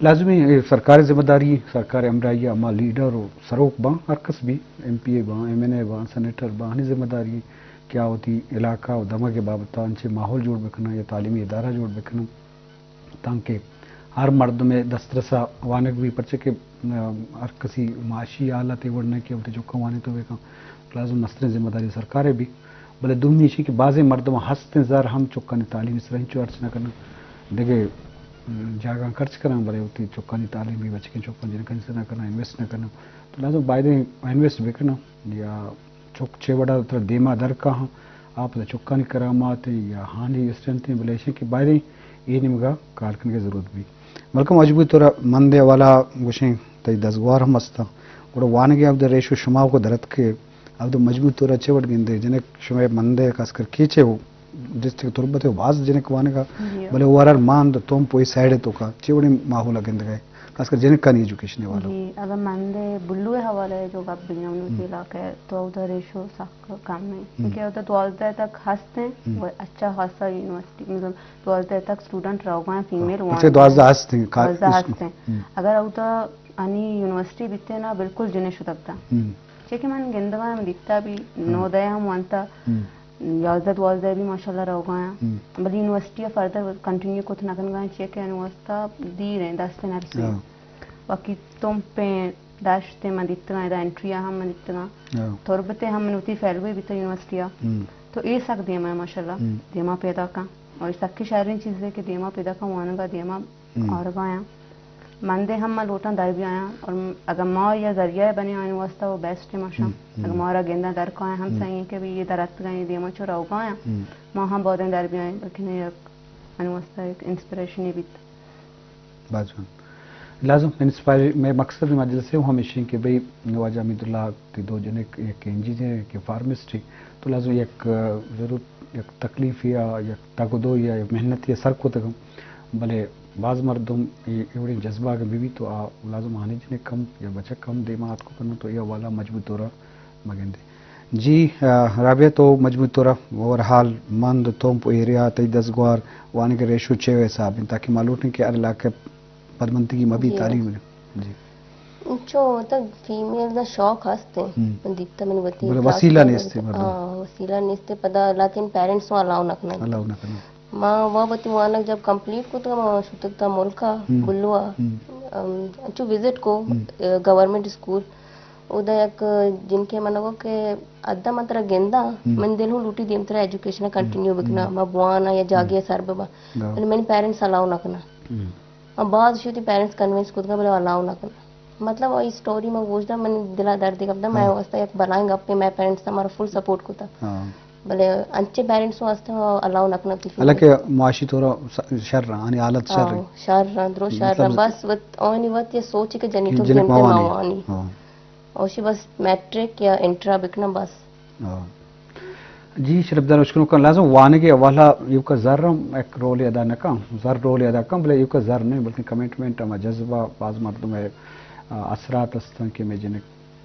لازمی اے سرکار ءِ ذمہ داری، سرکار ءِ ہمراہی ءَ ہما لیڈر و سروک باں، ہر کس بھی، ایم پی اے باں، ایم این اے باں، سینیٹر باں، آنی ذمہ داری کہ آ وتی علاقہ و دمگ ءِ بابت ءَ انچیں ماحول جوڑ بکناں یا تعلیمی ادارہ جوڑ بکناں تانکہ ہر مردم ءِ دسترس ءَ وانگ بی، پرچہ کہ، آ، ہر کسی معاشی حالت اے وڑ نہ کہ وتی چکاں وانینتو بکن۔ لازم مستریں ذمہ داری سرکار ءِ بی۔ بلے دومی ایشی کہ بازیں مردم ہستیں زر ہم چکانی تعلیم ءِ سرا ہنچو خرچ نہ کناں، دگہ، م، جاگہاں خرچ کناں، بلے وتی چکانی تعلیم بی، بچکیں چکاں، جنکانی سرا نہ کناں، انویسٹ نہ کناں۔ تو لازم بایدیں انویسٹ بکناں یا چک چے وڑا ترا دیما در کاہاں، آ پدا چکانی کرامات ایں یا ہانی اسٹرینتھ ایں، بلے ایشیں کہ بایدیں اے نیمگا کار کنگے ضرورت بی۔ بلکہ مجبوری طورا مند ءِ حوالہ گوشیں تئی دزگوار ہم ہستاں، گڑا وانگے ابدا ریشو شما کو درت کہ ابدا مجبوری طورا چے وڑ گندے جنک شمئے مند ءِ خاص کر کیچے ہو ڈسٹرکٹ تربت ءَ باز جنک وانگا، جی۔ بلے اوور آل ماند تمپ اے سائیڈ ءِ توکا چے وڑیں ماحول ءَ گندگا ئے؟ خاص کر جنکانی ایجوکیشن ءِ حوالہ۔ جی، اگر مند ءِ بلو ءِ حوالہ ءَ جو گپ بجناں، ہم۔ علاقہ ءَ تو اودا ریشو سک کم ایں، ہم۔ کیونکہ اودا دوازدہ تک ہستیں، ہم۔ و اچھا خاصا یونیورسٹی، مطلب دوازدہ تک اسٹوڈنٹ روگا ایں، فیمیل ہاں، وانگا اچھا، دوازدہ ایں۔ ہستیں، کا-، دوازدہ اس-، ہستیں۔ ہم۔ اگر اودا انی یونیورسٹی بیتے نا، بالکل جنیں شدگ دا۔ ہم۔ چے کہ من گندگا ہم دیتا بھی، ہم۔ نودہ ہم وانتا۔ ہم۔ یازدہ دوازدہ بھی ماشاءاللہ روگا ایں۔ ہم۔ بلے یونیورسٹی ءَ فردر کنٹینیو کت نہ کنگا ایں، چیا کہ انو واسطہ دیر ایں، دست نرسیں۔ ہاں۔ باقی تمپ ایں، دشت ایں، من دیتگاں، ادا انٹری ءَ ہم من دیتگاں۔ ہاں۔ تربت ءَ ہم من وتی فیلو بیتا یونیورسٹی ءَ۔ ہم۔ تو اے سک دیما ایں ماشاءاللہ۔ ہم۔ دیما پیداک ایں۔ اور سکی شریں چیزے کہ دیما پیداک ایں، وانگا دیما ہم۔ آرگا ایں۔ مندے ہم ما لوٹاں در بیایاں اور اگاں ما یا ذریعہ بنے آئین واسطہ وہ بیسٹ ایں ماشاءاللہ۔ ہم، ہم۔ اگاں مارا گنداں در کایاں ہم ہم۔ صحیح ایں کہ بھی یہ در اتکگاں، یہ دیما چو روگا ایں۔ ہم۔ ما ہم بودیں در بیایاں، بلکہ یک آئین واسطہ ایک انسپریشن بیت۔ باز وان۔ لازم انسپائر، مئے مقصد مجلس ءِ ہمیش ایں کہ بھئی واجہ حمید اللہ تی دو جنک، یک انجینئر، یک فارمسٹ ایں، تو لازم یک، آ، ضرور یک تکلیفے یا یک تگ و دوئے یا یک محنتے سر کتگ اَنت، بلے باز مردم اے، اے وڑیں جذبہ اگاں بہ بیت تو آ لازم آنی جنک ہم یا بچک ہم دیما آتک کننت تو اے حوالہ مجبوری طورا مہ گندے۔ جی، آ، رابعہ تو مجبوری طورا اوور آل مند تمپ ایریا تئی دزگوار وانگ ءِ ریشو چے حساب اِنت تاکہ ما لوٹیں کہ ہر علاقہ پدمنتگی مہ بی جی۔ تعلیم ءَ۔ جی۔ انچو تک فیمیل دا شوق ہست ایں۔ ہم۔ من دیتا من وتی بلے کلاس وسیلہ میں نیست ایں مردم۔ ہاں، وسیلہ نیست ایں، پدا لاتین پیرنٹس الاؤ نہ کننت۔ الاؤ نہ کننت۔ ما وا وتی وانگ جب کمپلیٹ کت، ما شتگ تا ملک ءَ، ہم۔ بلو ءَ۔ ہم۔ ام، انچو وزٹ کو، ہم۔ اے، گورنمنٹ اسکول۔ اودا یک جنکے من گو کہ ادا من ترا گنداں، ہم۔ من دل ہوں لوٹی دیم ترا ایجوکیشن ءَ ہم۔ کنٹینیو بکناں، ہم۔ ما بواناں یا جاگے ءَ ہم۔ سر بباں۔ ہم۔ بلے منی پیرنٹس الاؤ نہ کناں۔ ہم۔ ما باز شتی پیرنٹس کنوینس کتگاں، بلے الاؤ نہ کناں۔ مطلب، اے سٹوری من گوش داں، من دل ءَ درد گپ داں، مئے ہاں۔ واسطہ یک بلاہیں گپے، مئے پیرنٹس مارا فل سپورٹ کتا۔ ہاں۔ بلے انچے پیرنٹس واسطہ الاؤ نہ کناں وتی فیلڈ۔ حالانکہ معاشی طور س-، شر ایں، آنی حالت شر ایں۔ ہاں، شر ایں، درو شر مطلب ایں۔ بس وت، آنی وت یہ سوچ کہ جنی تو جنک دیمتے موانے۔ موانے۔ ہاں۔ اوشی بس میٹرک یا انٹر بکناں بس۔ ہاں۔ جی، شرپدار اشکنوکاں، لازم وانگ ءِ حوالہ ایوکا زر ہم یک رولے ادا نہ کن، زر رولے ادا کن، بلے ایوکا زر نہ ایں، بلکہ کمٹمنٹ، ہما جذبہ، باز مردم ءِ، آ، اثرات ہستاں کہ مئے جنک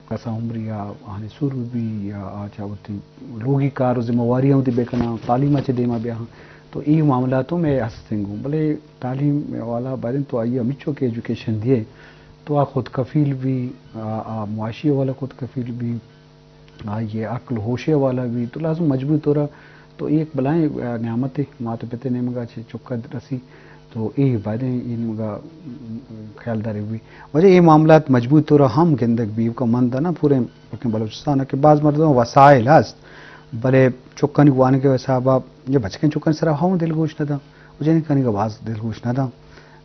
کسا عمری ءَ آہانی سور بہ بی یا آ چہ وتی لوگی کار و ذمہ واری ہم وتی بکناں، تعلیم ءَ چہ دیما بیاہاں، تو اے معاملات ہم مئے ہستیں گوں، بلے تعلیم ءِ حوالہ باریں تو آئی ءَ ہمینچو کہ ایجوکیشن دیئے تو آ خود کفیل بی، آ، آ معاشی حوالہ خود کفیل بی۔ آئی ءِ عقل ہوش ءِ حوالہ بی تو لازم مجبوری طورا تو اے یک بلاہیں، آ، نعمتے مات و پت ءِ نیمگا چہ چکا رسی تو اے بایدیں اے نیمگا، م، خیالداری بی۔ واجہ اے معاملات مجبوری طورا ہم گندگ بی کہ من دانا پورے بلکیں بلوچستان کہ باز مردم وسائل ہست بلے چکانی وانگ ءِ حسابا یا بچکیں چکانی سرا ہم دلگوش نہ داں۔ و جنکانی کہ باز دلگوش نہ داں۔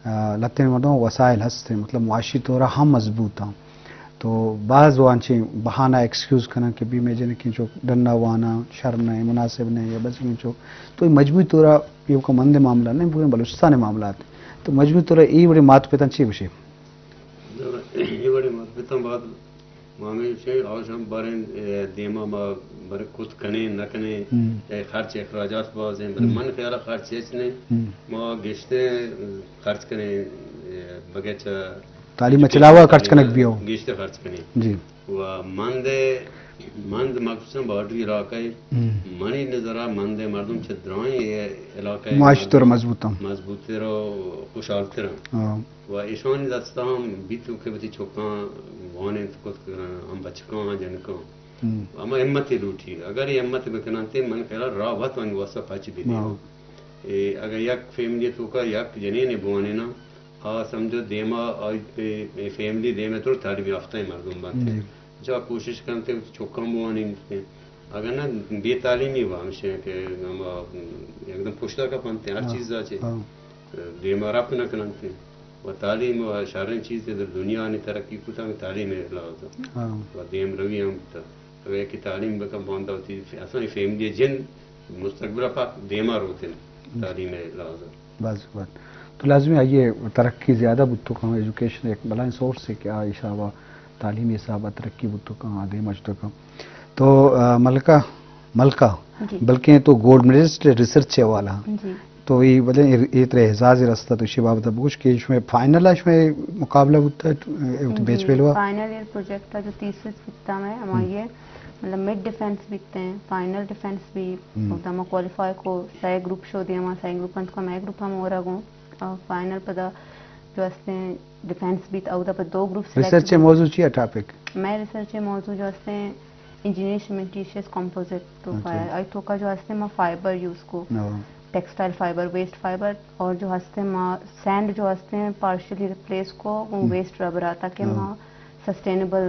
آ، لہتیں مردم وسائل ہستیں، مطلب معاشی طورا ہم مضبوط آں۔ تو باز وانچیں بہانہ ایکسکیوز کناں کہ بی مئے جنکیں چک ڈنا واناں، شر نہ ایں، مناسب نہ ایں یا بچکیں چک۔ تو اے مجموعی طورا ایوکا مند معاملہ نہ ایں، پورے بلوچستان معاملات۔ تو مجموعی طورا اے وڑیں مات پتاں چی گوشے؟ اے وڑیں مات پتاں باز ما ہمے گوشیں، آ شم باریں، اے، دیما ما بر کت کنیں، نہ کنیں، ہم۔ اے خرچ اخراجات باز ایں، بلے ہم۔ من خیال خرچ ہچ نہ ایں۔ ہم۔ ما گشتیں خرچ کنیں، اے، بگچ تعلیم ءَ چہ علاوہ خرچ کنگ بیو۔ گیشتر خرچ کنیں۔ جی۔ و مند، مند مخصوصاً بارڈری علاقہ ءَ، ہم۔ منی نظر ءَ مند ءِ مردم چہ درائیں علاقہ ءِ معاشی طور مردم مضبوط اَنت۔ مضبوط تر و خوشحال تر اَنت۔ ہاں۔ و ایشانی دست ءَ ہم بیت کہ وتی چکاں وانینت کت کناں، ہم بچکاں، ہم جنکاں۔ ہم۔ ہما ہمت لوٹی۔ اگر اے ہمت بکننت، من خیال ءَ راہ وت آنی واسطہ پچ بی۔ ہاں۔ اے اگر یک فیملی توکا یک جنینے بوانینا، آ سمجھو دیما آئی پہ، اے فیملی دیما تو تعلیم یافتہ مردم بنت۔ جی۔ جا کوشش کنت چکاں بوانینت۔ اگر نہ بے تعلیمی و ہمشہ کہ ہما یکدم پشتا کپنت ہر ہاں۔ چیز ءَ چہ۔ ہاں۔ دیما رپ نہ کننت۔ و تعلیم و شریں چیزے در دنیا نے ترقی کتا، ہمے تعلیم ءِ لحاظ ءَ۔ ہاں۔ و دیم روی ہم بوتا۔ اگر یکے تعلیم بکن باندا وتی ف-، اصلاً فیملی جند مستقبل ءَ پاک دیما روتن ہم۔ تعلیم ءِ لحاظ ءَ۔ باز بات۔ تو لازمی آئی ءِ ترقی زیادہ بوت کنت، ایجوکیشن یک بلائیں سورس ہے کہ آ حساب ءَ تعلیمی حساب ءَ ترقی بوت کنت، آ دیما شت کنت۔ تو، آ، ملکہ، ملکہ، جی۔ بلکیں تو گولڈ میڈلسٹ ریسرچ ءِ حوالہ۔ جی۔ تو اے بلے اے، اے ترا اعزاز رستہ، تو اشی بابت بگوش کہ شمئے فائنل ءَ شمئے مقابلہ بوتا، اے، اے، جی، بیچ فیلو ءَ؟ فائنل ایئر پروجیکٹ ءَ جو تھیسس بوتا مئے، ہم۔ ہمائی ءِ، مطلب مڈ ڈیفنس بیتے، فائنل ڈیفنس بی، ہم۔ اودا ما کوالیفائی کو، سئے گروپ شو دیما، سئے گروپ انت کو، مئے گروپ ہم اور گوں، اور فائنل پدا جو ہستیں ڈیفنس بیت، اودا پہ دو گروپ سلیکٹ ریسرچ ءِ بیت۔ موضوع چی ہے، ٹاپک؟ مئے ریسرچ ءِ موضوع جو ہستیں انجینئر سیمنٹیشیس کمپوزٹ، تو اچھا۔ فا-، آئی توکا جو ہستے ما فائبر یوز کو، ہاں۔ ٹیکسٹائل فائبر، ویسٹ فائبر، اور جو ہستے ما سینڈ جو ہستے پارشلی ریپلیس کو، وہ ہم۔ ویسٹ ربر آتا کہ ہاں۔ ما سسٹینیبل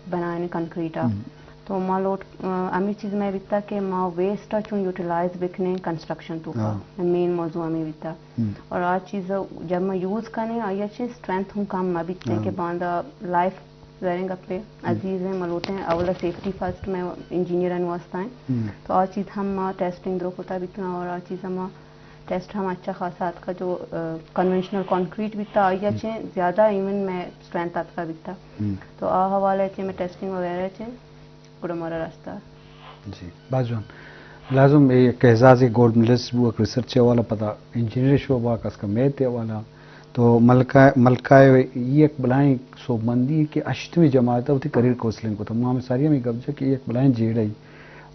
بنائیں کنکریٹ آ۔ ہم۔ تو ما لوٹ، آ، ہمیں چیز میں بیتا کہ ما ویسٹ آ چون یوٹیلائز بکنیں کنسٹرکشن توکا۔ ہاں۔ مین موضوع ہمیں بیتا۔ ہم۔ اور آ چیز جب ما یوز کنیں، آئی چیں اسٹرینتھ ہم کم مہ بیتیں ہاں۔ کہ باندا لائف زریں گپے ہم۔ عزیز ہیں، ملوٹیں، اولا سیفٹی فرسٹ میں انجینئران واسطہ ہیں۔ ہم۔ تو آ چیز ہم ما ٹیسٹنگ درو کتا بیتنا اور آ چیز ہم ما ٹیسٹ ہم اچھا خاصا آتکا جو، آ، کنونشنل کنکریٹ بیتا، آئی ہم۔ چیں زیادہ ایون میں اسٹرینتھ آتکا بیتا۔ ہم۔ تو آ حوالہ چیں میں ٹیسٹنگ وغیرہ چیں گڑا مارا رستہ۔ جی، باز جوان۔ لازم اے یک اعزازے گولڈ میڈلسٹ بوگ ریسرچ ءِ حوالہ، پدا انجینئرنگ شعبہ، کس کا میتھ ءِ حوالہ۔ تو ملکہ، ملکہ ءِ یک بلائیں سوبمندی کہ ہشتمی جماعت ءَ وتی کریئر کونسلنگ کتا۔ ما ہمے ساری ہمے گپ جت کہ یک بلائیں جیڑہ ای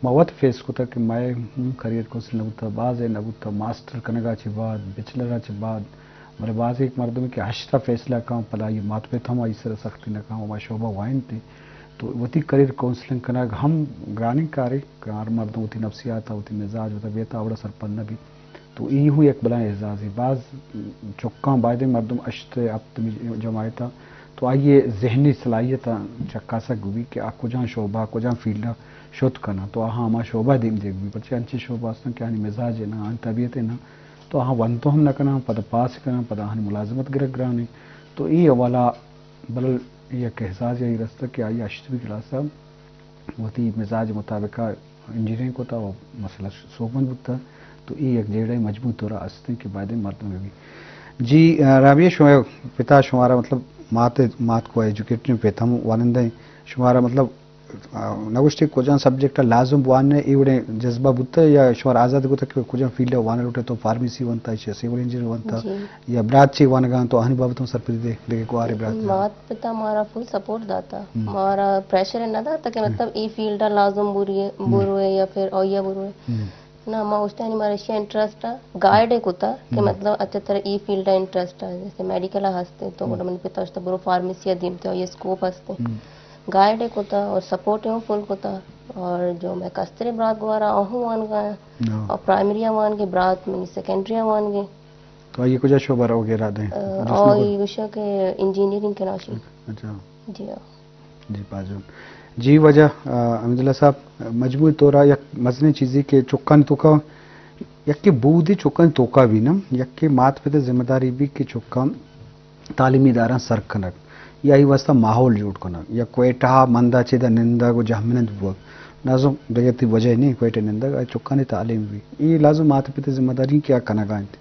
ما وت فیس کتا کہ مئے ہم کریئر کونسلنگ نہ بوتا، بازے نہ بوتا، ماسٹر کنگا چہ بعد، بیچلرا چہ بعد، بلے بازیں یک مردمے کہ ہشتا فیصلہ کن، پدا آئی مات پت ہم آئی سرا سختی نہ کن، ہما شعبہ وانینت۔ تو وتی کریئر کونسلنگ کنگ ہم گرانیں کارے کہ ہر مردم وتی نفسیات ءَ، وتی مزاج ءَ، وتی طبیعت ءَ اوڑا سرپد نہ بی۔ تو ای ہوں یک بلائیں اعزازے۔ باز چکاں بایدیں مردم ہشت ہپت جماعت ءَ تو آئی ذہنی صلاحیت ءَ چکاسگ بی کہ آ کجام شعبہ، کجام فیلڈ ءَ شت کناں، تو آہاں ہما شعبہ دیم دیگ بی، پرچہ انچیں شعبہ ہستاں کہ آنی مزاج ءَ نہ، آنی طبیعت ءَ نہ، تو آہاں ونتو ہم نہ کناں، پدا پاس کناں، پدا آہانی ملازمت گرگ گران ایں۔ تو اے حوالہ بلل یک اعزازے آئی رستہ کہ آئی ہشتمی کلاس ءَ وتی مزاج مطابق ءَ انجینئرنگ کتا و مسئلہ سوبمند بوتا۔ تو اے یک جیڑہ مجموعی طور ءَ ہستیں کہ بایدیں مردم بہ بی۔ جی، آ، رابعہ، شما پتا شمارا مطلب مات، مات کو ایجوکیٹڈ، پت ہم وانندہ ایں، شمارا مطلب آ، نہ گوشتے کجام سبجیکٹ ءَ لازم بواننے، اے وڑیں جذبہ بوتہ یا شمار آزاد کتہ کہ کجام فیلڈ ءَ وانگ لوٹے، تو فارمیسی وانتا، ایشی سول انجینئر وانتا، جی۔ یا برات چے وانگاں، تو آہانی بابت ہم سرپدی دے، دگہ گوارے برات دے۔ مات پتا مارا فل سپورٹ داتا، ہم۔ مارا پریشر نہ داتا کہ ہم۔ مطلب اے فیلڈ ءَ لازم بوری ہے، ہم۔ بورو ہے یا پھر اویا بورو ہے۔ ہم۔ نہ، ما اوشتانی مارا ایشی انٹرسٹ ءَ گائیڈ کتا کہ ہم۔ مطلب اچھا ترا اے فیلڈ ءَ انٹرسٹ ہے، جیسے میڈیکل ءَ ہستے تو ہم۔ گڑا منی پتا اوشتا برو فارمیسی ءَ دیم تے، یہ اسکوپ ہستے۔ ہم۔ گائیڈ کتا اور سپورٹ ہوں فل کتا اور جو میں کسترے برات گوارا آہوں وانگا ہاں۔ اور پرائمری وانگے برات منی سیکنڈری وانگے۔ تو آئی کجا شعبہ روگ ءِ ارادہ ایں؟ آ، کجا شعبہ؟ آئی گوشا کہ انجینئرنگ کناشی۔ اچھا۔ جی ہاں۔ جی باز جوان۔ جی واجہ، آ، حمیداللہ صاحب، مجموعی طور ءَ یک مزنیں چیزے کہ چکانی توکا، یکے بودے چکانی توکا بی نا، یکے مات پت ءِ ذمہ داری بی کہ چکاں تعلیمی اداراں سر کنگ یا ای واسطہ ماحول جوڑ کنگ یا کوئٹہ ءَ مند ءَ چہ ادا نندگ و جہمنند بوگ۔ لازم دگہ تی وجہ نیں کوئٹہ نندگ، آ چکانی تعلیم بی۔ اے لازم مات پت ءِ ذمہ داری کہ آ کنگا انت۔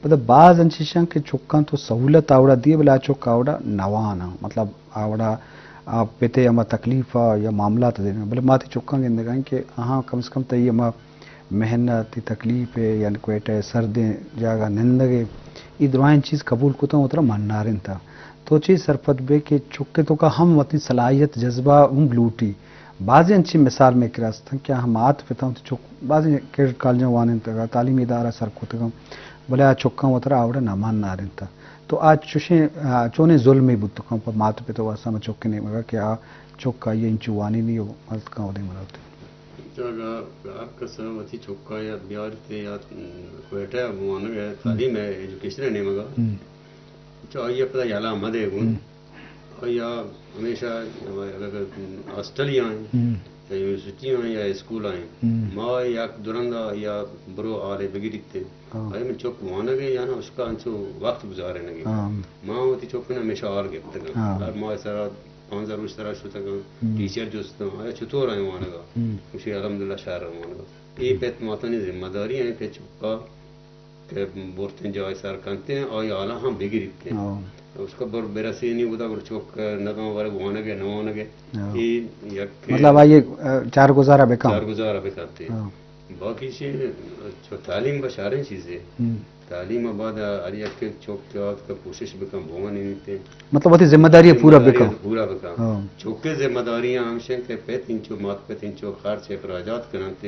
پدا باز انچش انت کہ چکاں تو سہولت آوڑا دیئے، بلے آ چک آوڑا نواناں، مطلب آوڑا آ پت ءِ ہما تکلیف ءَ یا معاملات ءَ دینا، بلے ما تئی چکاں گندگا ایں کہ آہاں کم از کم تئی ہما محنت، تئی تکلیف ءَ، یعنی کوئٹہ ءِ سردیں جاگہ نندگ ءَ، اے درائیں چیز قبول کتاں، وترا منارینتا۔ تو چے سرپد بے کہ چکے توکا ہم وتی صلاحیت، جذبہ ہم لوٹی۔ بازیں انچیں مثال مئے کرا استاں کہ ہم مات پتاں وتی چک بازیں کیڈٹ کالجاں وانینتگا، تعلیمی ادارہ سر کتگاں، بلے آ چکاں وترا آوڑا نہ منارینتا۔ تو آ چوشیں، آ، چونیں ظلمے بوت کن پہ مات پت واسطہ ہمے چک ءِ نیمگا کہ آ چک آئی ءَ انچو وانینی و مدد کن و دیم روت۔ تو اگاں ہر کس وتی چکا یا بیارتے یا کوئٹہ ءَ بوانگ ءَ تعلیم ءَ، ایجوکیشن ءِ نیمگا، ہم۔ چو آئی ءَ پدا یلہ مہ دے گوں۔ ہم۔ آئی ءَ ہمیشہ اگر ہاسٹل یا ایں، ہم۔ یا یونیورسٹی یا ایں یا اسکول یا ایں، ہم۔ ما یک درندا یا برو آلے بگیریت۔ ہاں۔ آئی من چک وانگ ءَ یا نا اشکا انچو وقت گزارینگ ءَ۔ ہاں۔ ما وتی چکاں ہمیشہ آل گپتگاں۔ ہاں۔ ہر ماہ سرا پانزدہ روچ سرا شتگاں، ہم۔ ٹیچر جستاں، آیا چطور آئیں وانگا؟ ہم۔ گوشی الحمدللہ شر آں وانگا۔ اے ہم۔ پت ماتانی ذمہ داری ایں کہ چکا کہ برتیں جاہ سر کنتیں، آئی حالا ہم بگریتیں۔ ہاں۔ اشکا بر برسینی اودا گڑا چک نداں ورگ وانگ ءَ نہ وانگ ءَ۔ ہاں۔ اے یک مطلب آئی ءَ، آ، چار گزارا بکن۔ چار گزارا بکنتیں۔ ہاں۔ باقی چی، چو تعلیم بہ شریں چیزے۔ ہم۔ تعلیم ءَ بعد ہر یک چک کہ آتکا کوشش بکن بوانینیت۔ مطلب وتی ذمہ داری ءَ پورا ذمہ داری بکن۔ پورا بکن۔ ہاں۔ چک ءِ ذمہ داری ہمیش ایں کہ پت انچو، مات پت انچو خرچ اخراجات کننت،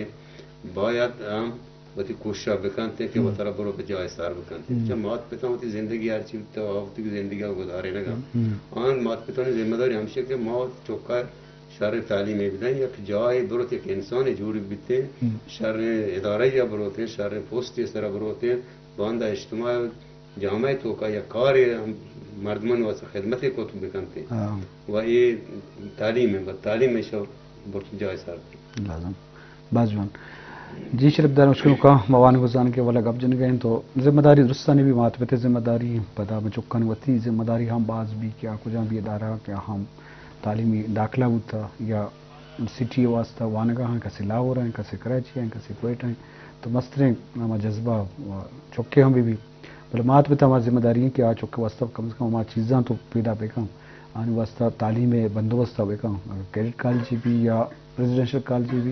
باید ہم وتی کوشش بکنت کہ ہم۔ وترا برو بہ جاہ سر بکنت۔ ہم۔ چہ مات پتاں وتی زندگی ہرچی بوتا، آ وتی زندگی ءَ گزارینگا۔ ہم۔ آں مات پتانی ذمہ داری ہمیش ایں کہ ما چکا شریں تعلیمے بدئیں، یک جاہے بروت، یک انسانے جوڑ بیتیں، ہم۔ شریں ادارہ یا بروتیں، شریں پوسٹے سرا بروتیں، باندا اجتماع جامعہ توکا یک کارے ہم مردمانی واسطہ خدمتے کت بکنتیں۔ ہاں۔ و اے تعلیم ایں، بس تعلیم ایں شو برت جاہ سر۔ لازم۔ باز جوان۔ جی شرپ دار مشکل کا موان گزان کے والا گپ جن گئے تو ذمہ داری درستانی بھی مات پتے ذمہ داری، پدا مچکان وتی ذمہ داری ہم باز بھی کہ آ کجا بھی ادارہ کہ ہم تعلیمی داخلہ بوتا یا سٹی واسطہ وانگا ہاں، کسے لاہور ہیں، کسے کراچی ہیں، کسے کوئٹہ ہیں، تو مستریں ہما جذبہ و چکے ہم بھی بھی۔ بلے مات پتا ہما ذمہ داری ہیں کہ آ چکے واسطہ کم از کم ہما چیزاں تو پیدا بکن، آنی واسطہ تعلیم بندوبست بکن، اگر کیڈٹ کالجی بھی یا ریزیڈنشل کالجی بھی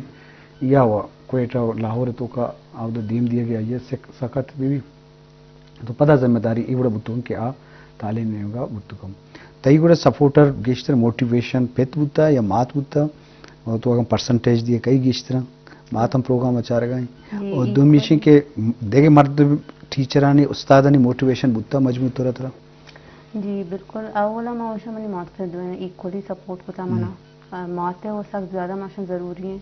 یا و کوئٹہ و لاہور توکا آودا دیم دیگے آئی سک-، سکت بھی بھی۔ تو پدا ذمہ داری اے وڑا بوتگ کہ آ تعلیم نیمگا بوتگ۔ تئی گڑا سپورٹر گیشتر موٹیویشن پت بوتا یا مات بوتا؟ اور تو اگاں پرسنٹیج دیے کئی گیشتر؟ مات ہم پروگرام اچارگا ہیں۔ جی، اور دومی ایشیں کہ دگہ مرد ٹیچرانی، استادانی موٹیویشن بوتا مجموعی طور ترا؟ جی، بالکل۔ اولا ما وشا منی مات پت دوئیں ایکولی سپورٹ کتا منا۔ ہم۔ آ، مات ء و سک زیادہ ماشاں ضروری ہیں۔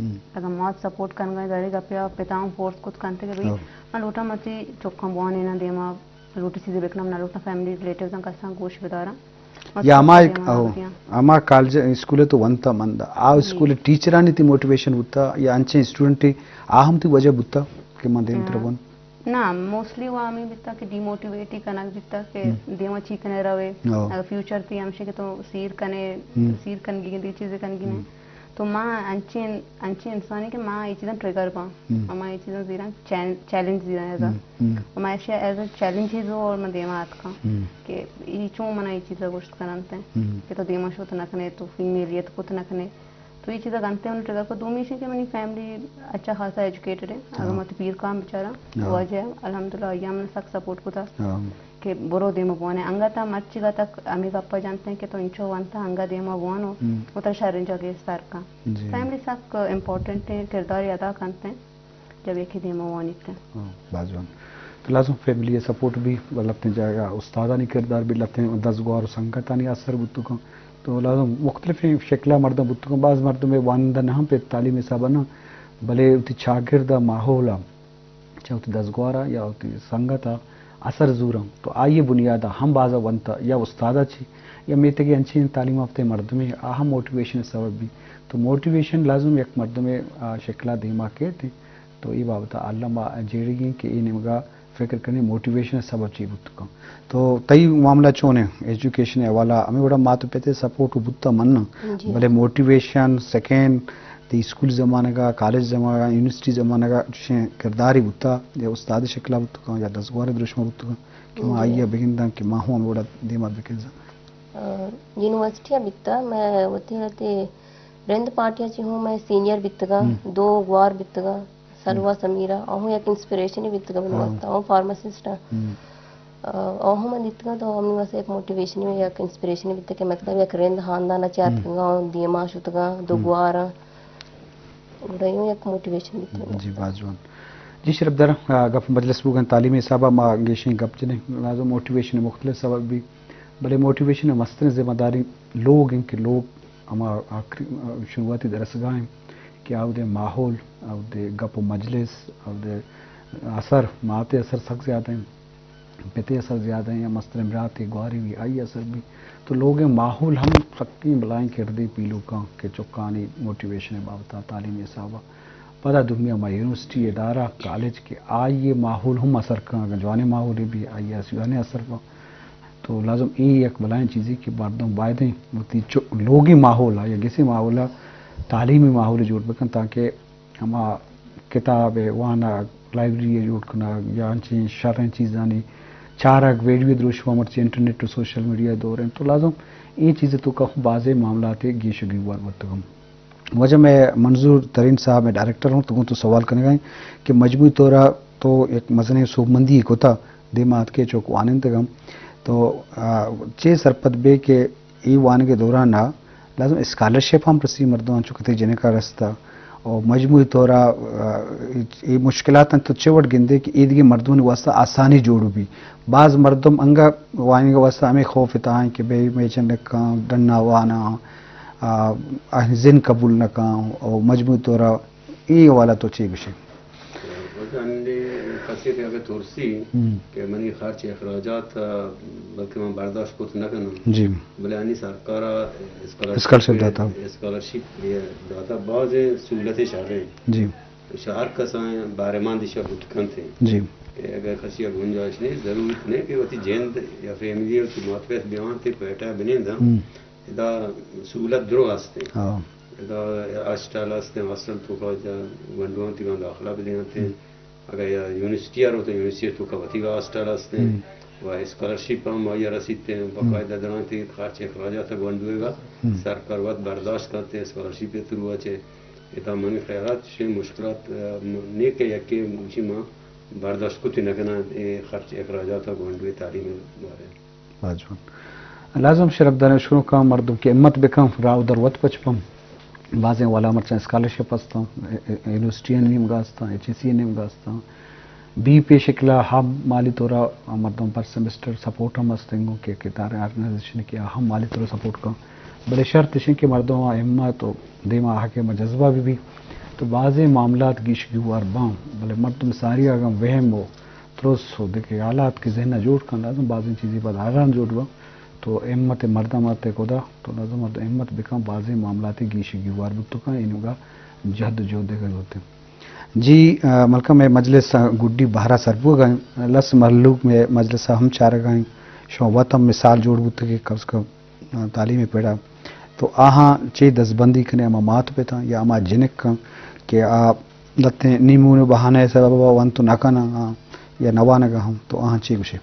ہم۔ اگر مات سپورٹ کنگا دارے گپے آ پتاں فورس کت کنتے کہ بھئی ہاں۔ من لوٹاں متی چکاں بوانیناں دیما لوٹی چیزے بکنم، نہ لوٹاں فیملی ریلیٹیوز آں کساں گوش بداراں۔ مت یا ہما سپورٹ ایک، دیما او، بکیاں۔ ہما کالج اسکول تو ونتا مندا، آ جی۔ اسکول ٹیچرانی تی موٹیویشن بوتا یا انچیں اسٹوڈنٹ آ ہم تی وجہ بوتا کہ من دیم ہاں۔ تر بون؟ نہ، موسٹلی وا ہمے بیتا کہ ڈیموٹیویٹ ہی کنگ بیتا کہ ہم۔ دیما چی کنے روے۔ ہاں۔ اگر فیوچر تی ہمشے کہ تو سیر کنے، ہم۔ سیر کنگی، دی چیزیں کنگی نے۔ ہم۔ تو ما انچیں، انچیں انسانے کہ ما اے چیزاں ٹریگر باں۔ ہم۔ ما اے چیزاں زیراں چیل-، چیلنج زیراں ایز ا۔ ہم، ہم۔ و ما ایشی ایز ا چیلنج ہی زو اور من دیما آتکاں ہم۔ کہ اے چون منا اے چیزا گوشت کننت ہیں ہم۔ کہ تو دیما شوت نہ کنے، تو فیمیلیت کت نہ کنے۔ تو اے چیزا گنتے من ٹریگر کو۔ دومی ایشی کہ منی فیملی اچھا خاصا ایجوکیٹڈ ہیں۔ اگر ہاں۔ ما تو پیر کام بچاراں، ہاں۔ واجہ الحمدللہ آئی ہم سک سپورٹ کتا۔ ہاں۔ کہ برو دیما بوانے۔ انگت ہم مرچیگا تک ہمے گپا جنت ہیں کہ تو انچو ونتا انگا دیما بوانو، ہم۔ و ترا شریں جاگہے سر کن۔ جی۔ فیملی سک امپورٹنٹ ہیں، کردارے ادا کنت ہیں جب یکے دیما وانیت ہیں۔ ہاں، باز جوان۔ تو لازم فیملی سپورٹ بھی لتیں جاگہ، استادانی کردار بھی لتیں، دزگوار و سنگتانی اثر بوتکن۔ تو لازم مختلفیں شکلا مردم بوتکن۔ باز مردم وانندہ نہ ہم پہ تعلیم حسابا نہ، بلے وتی چاگرد ماحولا چہ وتی دزگوارا یا وتی سنگتا اثر زوراں، تو آئی بنیادا ہم بازا ونتا یا استادا چی یا میتگے انچیں تعلیم یافتہ مردمے آ ہم موٹیویشن سبب بی۔ تو موٹیویشن لازم یک مردمے آ شکلا دیما کیت، تو اے بابتا الم آ جیڑگی کہ اے نیمگا فکر کنی موٹیویشن سبب چی بوت کن۔ تو تئی معاملہ چون ہے؟ ایجوکیشن حوالہ ہمیں وڑا مات پتے سپورٹ بوتا من، جی۔ بلے موٹیویشن سیکنڈ تئی اسکول زمانگا، کالج زمانگا، یونیورسٹی زمانگا چشیں کرداری بوتا، یا استاد شکلا بوت کن، یا دزگوار دروشما بوت کن، کہ ما جی۔ آئی ء بگنداں کہ ما ہوں ہمے وڑا دیما بکنزاں۔ آ، یونیورسٹی ء بیتا، میں وتی وتی رند پارٹی ء چی ہوں میں سینئر بیتگا، ہم۔ دو گوار بیتگا، سلوا ہم۔ سمیرا، آ ہوں یک انسپریشن بیتگا من ہاں۔ واسطہ، آ ہوں فارماسسٹ ء۔ ہم۔ آ، او ہم من دیتگاں تو ہمے واسطہ یک موٹیویشن یا یک انسپریشن بیتگ کہ مطلب یک رند ہاندان چہ اتکگاں، دیما شتگاں، دو گواراں، گڑا اے یک موٹیویشن بیتگ۔ جی، باز جوان۔ جی شرپ دار، آ، گپ مجلس بوگن تعلیمی حسابا ما گیشیں گپ جنیں، لازم موٹیویشن مختلف سبب بی، بلے موٹیویشن مستریں ذمہ داری لوگ ہیں کہ لوگ ہما آخری، آ، شروعاتی درسگاہ ہیں کہ آودے ماحول، آودے گپ و مجلس، آودے اثر، ماتے اثر سک زیادہ ہیں۔ پتے اثر زیادہ ہیں یا مستریں براتے گوارے بی آئی اثر بی۔ تو لوگیں ماحول ہم سکیں بلائیں کردے پیلو کاں کہ چکانی موٹیویشن بابتا تعلیمی حسابا۔ پدا دومی ہما یونیورسٹی ادارہ، کالج کہ آئی ماحول ہم اثر کاں، اگر جوانیں ماحولے بی آئی جوانیں اثر کاں۔ تو لازم اے یک بلائیں چیزے کہ مردم بایدیں وتی چو-، لوگی ماحولا یا گسی ماحولا تعلیمی ماحول جوڑ بکن تاکہ ہما کتاب ء وانگ، لائبریری ء جوڑ کنگ یا انچیں شریں چیزانی چارگ، ویڈیو دروشم، مرچی انٹرنیٹ و سوشل میڈیا دور انت، تو لازم اے چیز ء توکا بازیں معاملات ء گیش و گیوار بوتگ انت۔ واجہ مئے منظور ترین صاحب مئے ڈائریکٹر ہوں، تو گوں تو سوال کنگا ہیں کہ مجموعی طور ء تو یک مزنیں سوبمندی کتا دیما اتکے چوک وانندگم، تو، آ، چے سرپد بے کہ اے وانگ ء دوران ء لازم اسکالرشپ ہم رسی مردماں چو کتے جنکا رستا و مجموعی طور ء، آ، اے مشکلات انت تو چے وڑ گندے کہ اے دگہ مردمانی واسطہ آسانی جوڑ بی؟ باز مردم انگا وانگ ء واسطہ ہمیں خوف اتاں کہ بھئی مئے جنکاں ڈنا واناں، آ، آہن زن قبول نہ کاں و مجموعی طور ء اے حوالہ تو چے گوشے؟ بلکہ انڈے خاصیت اگر ترسی ہم۔ کہ منی خرچ اخراجات، آ، بلکہ من برداشت کت نہ کناں۔ جی۔ بلے انی سرکار ء اسکالرشپ اسکالرشپ داتا۔ اسکالرشپ داتا، باز سہولت شر ہیں۔ جی۔ شہر کساں بارے مان دیشا بوت کنت ہیں۔ جی۔ کہ اگر کسی گنجائش نہیں، ضرورت نہیں کہ وتی جند یا فیملی وتی ماتپیت بیان تے کوئٹہ بننداں۔ ہم۔ ادا سہولت درو ہستیں۔ ہاں۔ ادا ہاسٹل ہستیں، ہاسٹل توکا جا گونڈوان تیگاں داخلہ بدینتے۔ ہم۔ اگر یا یونیورسٹی آ رو تو یونیورسٹی توکا وتی ہاسٹل ہستیں۔ ہم۔ و اسکالرشپ ہم آیا رسیتے، ہم۔ باقاعدہ درانتے خرچ اخراجات گونڈوے گا۔ ہم۔ سرکار وت برداشت کرتے اسکالرشپ تروا چے۔ ادا منی خیالات شے مشکلات، آ، م-، نیکہ یکے گوشی ما برداشت کتی نکناں اے خرچ اخراجات گونڈوے تعلیم بارے۔ باز جوان۔ لازم شرپ داریں شروع کاں مردم کہ ہمت بکن، راہ در وت پچ پم۔ بازیں والا مرچاں اسکالرشپ ہستاں، ا-، ا-، یونیورسٹی نیمگا ہستاں، ایچ ای سی نیمگا ہستاں۔ بی پی شکلا ہم مالی طورا مردم پر سمسٹر سپورٹ ہم ہستیں گوں کہ، کہ تاریں آرگنائزیشن کہ ہم مالی طورا سپورٹ کن۔ بلے شرط اشیں کہ مردم ہمت و دیما آہگ ء جذبہ بہ بی تو بازیں معاملات گیش گیوار باں، بلے مردم ساری اگاں وہم و ترس و دگہ حالات کہ ذہن ء جوڑ کن، لازم بازیں چیزے پد آران جوڑ باں۔ تو ہمت مردم آتے خدا، تو لازم مردم ہمت بکن، بازیں معاملات گیش گیوار بوت کن، اینوگا جہد و جہد دگہ ہوتے۔ جی، آ، ملکہ مئے مجلس ء گڈی بہرا سر بوگ ء، لس مہلوک مئے مجلس ء ہم چارگ ء، شما وت ہم مثال جوڑ بوت کہ کم از کم تعلیم ء پڑا تو آہاں چے دزبندی کنے ہما مات پتاں یا ہما جنکاں کہ آ لتیں نیمون ء بہانہ ء سبب ء ونت نہ کناں آ یا نہ وانگ ء ہم، تو آہاں چے گوشے؟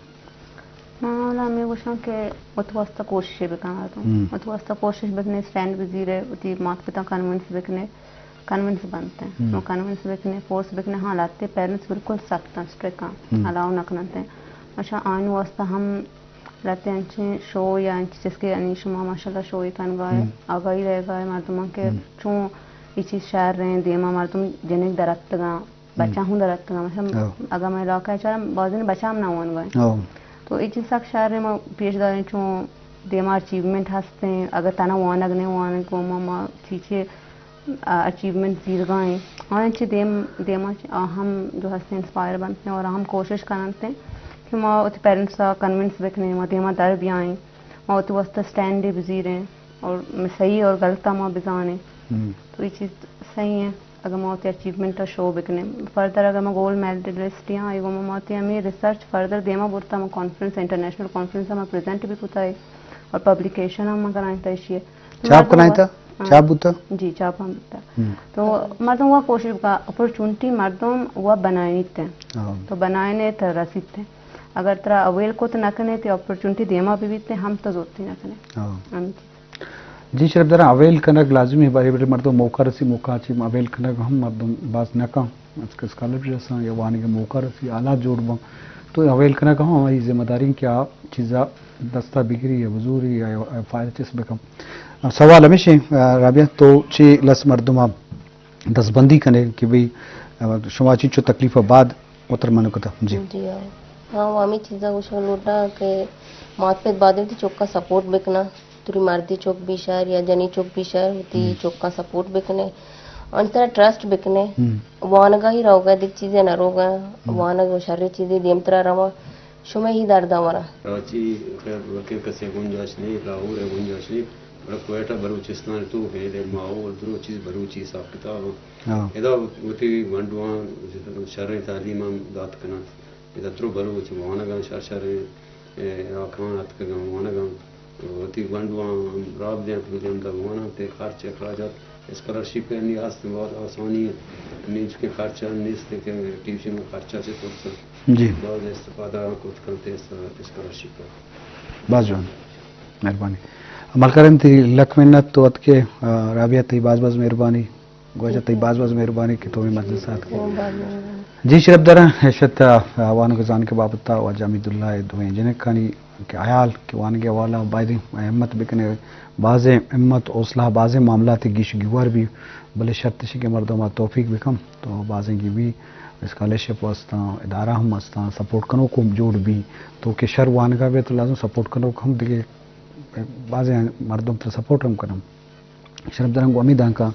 ما اولا ہمے گوشاں کہ وت واسطہ کوشش بکن مردم۔ ہم۔ وت واسطہ کوشش بکنے، اسٹینڈ بزیرے، وتی مات پتاں کنونس بکنے، کنونس بنتے۔ ہم۔ نو کنونس بکنے، فورس بکنے، ہاں لہتے پیرنٹس بالکل سخت ہیں، اسٹرک ہیں، ہم۔ الاؤ نہ کنتے۔ اچھا آئین واسطہ ہم لہتے انچیں شو یا انچیں چیز کہ یعنی شما ماشاءاللہ شو ای کنگا ہے، ہم۔ آگاہی رہگا ہے مردمان کہ ہم۔ چون یہ چیز شہر رہے ہیں، دیما مردم جنک دراتگاں، ہم۔ بچہ ہوں دراتگاں۔ مثلاً ہاں۔ اگر میں علاقہ ہے چارا بازن بچہ ہم نہ ہون گئے۔ ہاں۔ تو یہ چیز سک شہر رہے ہیں، ما پیش داریں چون دیما اچیومنٹ ہستے ہیں، اگر تنا وانگ نہیں وانگ کو ما، ما چیچے آ، اچیومنٹ زیرگا ایں۔ آیاں چہ دیم، دیما چہ آ ہم جو ہستیں انسپائر بنت اور ہم کوشش کننت کہ ما وتی پیرنٹس ء کنونس بکنیں، ما دیما در بیائیں، ما وتی واسطہ سٹینڈے بزیریں اور صحیح اور غلط ء ما بزانیں۔ ہم۔ تو یہ چیز صحیح ہے، اگر ما وتی اچیومنٹ ء شو بکنیں۔ فردر اگر ما گولڈ میڈلسٹ یاں، اے گوما ما وتی ہمیں ریسرچ فردر دیما برتا، ما کانفرنس، انٹرنیشنل کانفرنس ء ما پریزنٹ بھی کتا ہے اور پبلیکیشن ہم ما کرائیں تا اشی ہے۔ چاپ مردم کنائیں وا-، تا؟ ہاں۔ چاپ بوتا؟ جی، چاپ ہم بوتا۔ ہم۔ تو مردم وا کوشش بکا، اپرچونٹی مردم وا بنائینیت ہیں۔ ہاں۔ تو بنائینے تا رسیت ہیں۔ اگر ترا اویل کو تو نہ کنے، تے اپرچونٹی دیما بھی بیت ہیں، ہم تو زورتی نہ کنے۔ ہاں۔ ہم چیز۔ جی، شرف دارا اویل کنگ لازمی ہے، بارے بارے مردم موقع رسی، موقع چی اویل کنگ ہم مردم باز نہ کن۔ اسکالرشپ رساں یا وانگ موقع رسی، حالات جوڑ بن۔ تو اویل کنگ ہم ہمائی ذمہ داری کہ آ چیزا دستا بگری یا بزوری یا فائدہ چست بکن۔ سوال ہمیش ایں، رابعہ، تو چی لس مردم دستبندی کنے کہ بھئی شما چنچو تکلیف بعد وتر منو کتا؟ جی۔ جی ہاں۔ ہاں، ہمیں چیزا گوشگ لوٹا کہ مات پت بعد وتی چوکا سپورٹ بکنا، تری مردی چوک بی شہر یا جنی چوک بی شہر، وتی ہم۔ چوکا سپورٹ بکنے، آنی سرا ٹرسٹ بکنے۔ ہم۔ وانگا ہی روگا، دگہ چیزے نہ روگا۔ ہم۔ وانگ و شر چیزے دیمترا رواں، شمئے ہی دردا وراں۔ کراچی خیر بلکیں کسے گنجائش نہیں، لاہور ہے گنجائش نہیں، بلے کوئٹہ بلوچستان تو کہ دے ماحول درو چیز بلوچی حساب کتاب۔ ہاں۔ ادا وتی گونڈواں شریں تعلیم ہم دات کناں۔ ادا درو بلوچ وانگاں شر شریں، اے، علاقہاں اتکگاں وانگاں۔ وتی گونڈواں راب دیاں، وتی ہمدا واناں، تے خرچ اخراجات اسکالرشپ انی است، بہت آسانی ہے۔ نی چکے خرچہ نیست کہ ٹیوشن خرچہ چہ ترساں۔ جی۔ باز استفادہ کت کنت اس-، اسکالرشپ۔ باز جوان۔ مہربانی۔ عمل کرن تئی لک منت تو اتکے، آ، رابعہ تئی باز باز مہربانی۔ گوجہ تئی باز باز مہربانی کہ تو ہمے مجلس ء اتکے۔ جی شرپ داراں، اشت وانگ ء زانگ ء بابت ء واجہ حمید اللہ ء دوئیں جنکانی کہ حیال کہ وانگ ء حوالہ ء باید ہمت بکنے، بازیں ہمت، حوصلہ، بازیں معاملات گیش گیوار بی، بلے شرط اش کہ مردم ء توفیق بکن تو بازیں گی بی، اسکالرشپ استاں، ادارہ ہم استاں، سپورٹ کنوک ہم جوڑ بی، تو کہ شر وانگ ء بے تو لازم سپورٹ کنوک ہم دگہ بازیں مردم ترا سپورٹ ہم کنن۔ شرپ داراں گوں ہمے دانکاں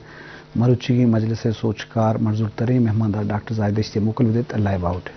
مروچیگیں مجلس ء سوچکار منظور تریں مہماندار ڈاکٹر زاہد اشتی ء موکل بدیت۔ اللہ ء باہوٹ۔